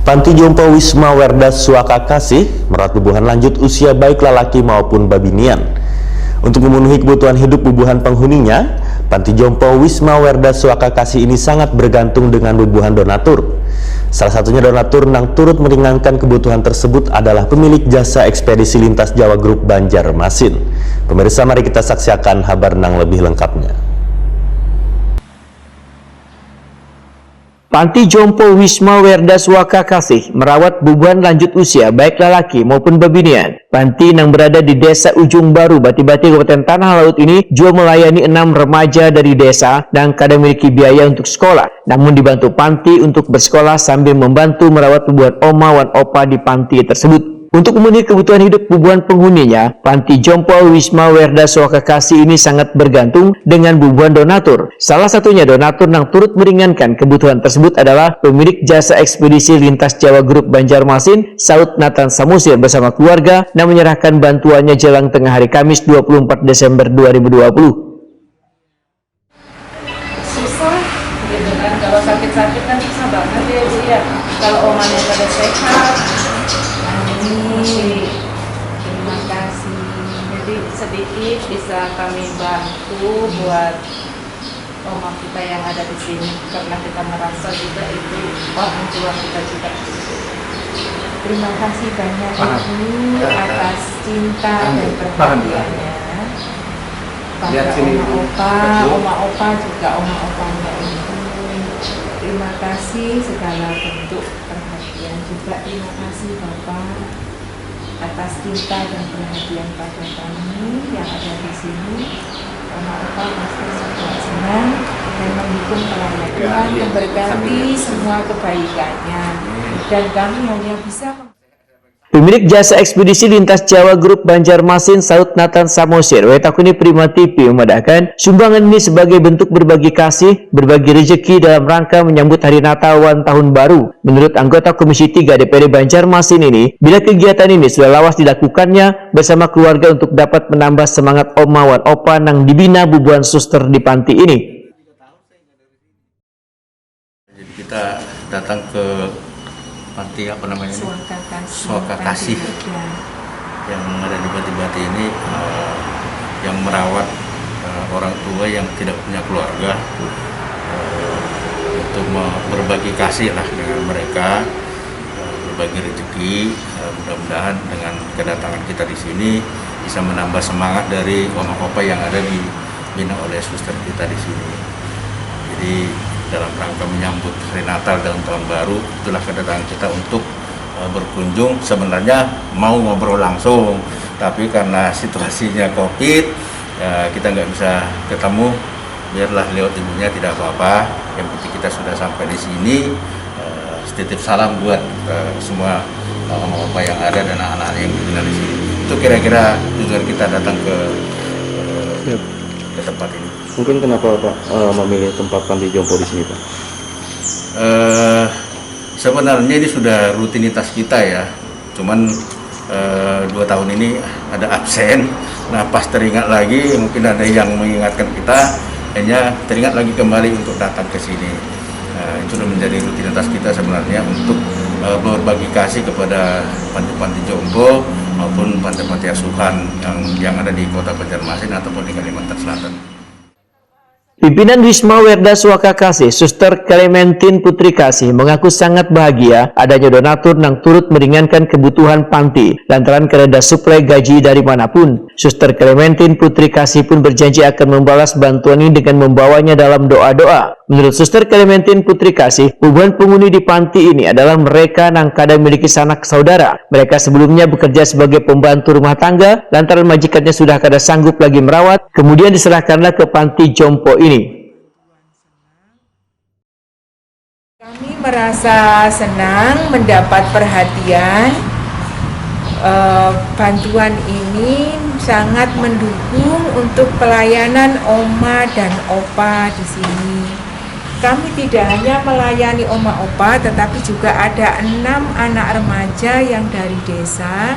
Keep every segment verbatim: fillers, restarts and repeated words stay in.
Panti Jompo Wisma Werda Suaka Kasih merawat bubuhan lanjut usia baik lalaki maupun babinian. Untuk memenuhi kebutuhan hidup bubuhan penghuninya, Panti Jompo Wisma Werda Suaka Kasih ini sangat bergantung dengan bubuhan donatur. Salah satunya donatur nang turut meringankan kebutuhan tersebut adalah pemilik jasa ekspedisi lintas Jawa Grup Banjarmasin. Pemirsa, mari kita saksiakan habar nang lebih lengkapnya. Panti Jompo Wisma Werda Suaka Kasih merawat bubuhan lanjut usia baik lalaki maupun babinian. Panti nang berada di Desa Ujung Baru, Bati-Bati, Kabupaten Tanah Laut ini jua melayani enam remaja dari desa nang kada memiliki biaya untuk sekolah, namun dibantu panti untuk bersekolah sambil membantu merawat bubuhan oma wan opa di panti tersebut. Untuk memenuhi kebutuhan hidup bubuhan penghuninya, Panti Jompo Wisma Werda Suaka Kasih ini sangat bergantung dengan bubuhan donatur. Salah satunya donatur nang turut meringankan kebutuhan tersebut adalah pemilik jasa ekspedisi lintas Jawa Grup Banjarmasin, saut Nathan Samosir bersama keluarga, nang menyerahkan bantuannya jelang tengah hari Kamis dua puluh empat Desember dua ribu dua puluh. Susah gitu kan, kalau sakit-sakit kan susah banget ya, Bu, ya. Kalau omanya pada sehat, amin. Terima kasih. Jadi sedikit bisa kami bantu buat oma kita yang ada di sini, karena kita merasa juga itu orang tua kita juga. Terima kasih banyak, Ibu, atas cinta dan perhatiannya. Kepada oma opa, oma opa juga, oma opanya Ibu. Terima kasih segala bentuk perhatian juga. Terima kasih, Bapak, atas cinta dan perhatian pada kami yang ada di sini. Oma opa pasti sangat senang dan mendukung pelayanan. Tuhan memberkati semua kebaikannya. Dan kami hanya bisa mem- Pemilik jasa ekspedisi lintas Jawa Grup Banjarmasin, saut Nathan Samosir, we takuni Prima T V, memadahkan sumbangan ini sebagai bentuk berbagi kasih, berbagi rezeki dalam rangka menyambut Hari Natal wan Tahun Baru. Menurut anggota Komisi tiga D P R D Banjarmasin ini, bila kegiatan ini sudah lawas dilakukannya bersama keluarga untuk dapat menambah semangat oma wan opa nang dibina bubuhan suster di panti ini. Jadi kita datang ke panti, apa namanya ini? Suaka Kasih. Suaka Kasih. Yang ada di Bati-Bati ini, eh, yang merawat, eh, orang tua yang tidak punya keluarga, eh, untuk me-, berbagi kasih lah dengan mereka, eh, berbagi rezeki. Eh, mudah-mudahan dengan kedatangan kita di sini bisa menambah semangat dari oma opa yang ada dibina oleh suster kita di sini. Jadi dalam rangka menyambut hari Natal dan tahun baru, itulah kedatangan kita untuk, eh, berkunjung. Sebenarnya mau ngobrol langsung, tapi karena situasinya covid, ya, kita nggak bisa ketemu. Biarlah lewat ibunya, tidak apa-apa. Yang penting kita sudah sampai di sini. Eh, titip salam buat, eh, semua, eh, oma opa yang ada dan anak-anak yang tinggal di sini. Itu kira-kira tujuan kita datang ke, eh, ke tempat ini. Mungkin kenapa Bapak, eh, memilih tempat panti jompo di sini, Pak? Eh, sebenarnya ini sudah rutinitas kita, ya. Cuman, eh, dua tahun ini ada absen. Nah, pas teringat lagi, mungkin ada yang mengingatkan kita, akhirnya teringat lagi kembali untuk datang ke sini. Nah, itu sudah menjadi rutinitas kita sebenarnya untuk, eh, berbagi kasih kepada panti-panti jompo maupun panti-panti asuhan yang, yang ada di Kota Banjarmasin ataupun di Kalimantan Selatan. Pimpinan Wisma Werda Suaka Kasih, Suster Clementine Putri Kasih, mengaku sangat bahagia adanya donatur nang turut meringankan kebutuhan panti lantaran kareda suplai gaji dari manapun. Suster Clementine Putri Kasih pun berjanji akan membalas bantuan ini dengan membawanya dalam doa-doa. Menurut Suster Clementine Putri Kasih, bubuhan penghuni di panti ini adalah mereka nang kada memiliki sanak saudara. Mereka sebelumnya bekerja sebagai pembantu rumah tangga, lantaran majikannya sudah kada sanggup lagi merawat, kemudian diserahkanlah ke panti jompo ini. Kami merasa senang mendapat perhatian. Eh, bantuan ini sangat mendukung untuk pelayanan oma dan opa di sini. Kami tidak hanya melayani oma opa, tetapi juga ada enam anak remaja yang dari desa.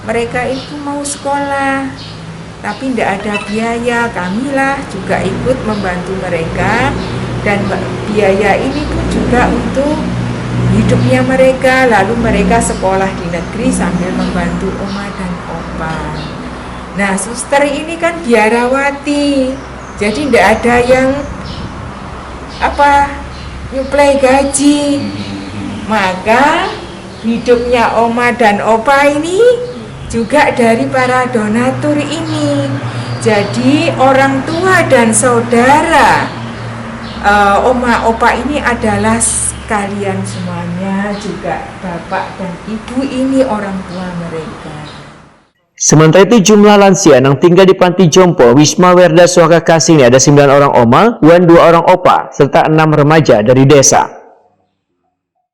Mereka itu mau sekolah, tapi tidak ada biaya. Kamilah juga ikut membantu mereka, dan ba-, biaya ini pun juga untuk hidupnya mereka, lalu mereka sekolah di negeri sambil membantu oma dan opa. Nah, suster ini kan biarawati, jadi ndak ada yang apa nyuplai gaji. Maka hidupnya oma dan opa ini juga dari para donatur ini. Jadi orang tua dan saudara uh, oma opa ini adalah kalian semuanya juga bapak dan ibu ini orang tua mereka. Sementara itu jumlah lansia yang tinggal di panti jompo Wisma Werda Suaka Kasih ini ada sembilan orang oma, wan dua orang opa, serta enam remaja dari desa.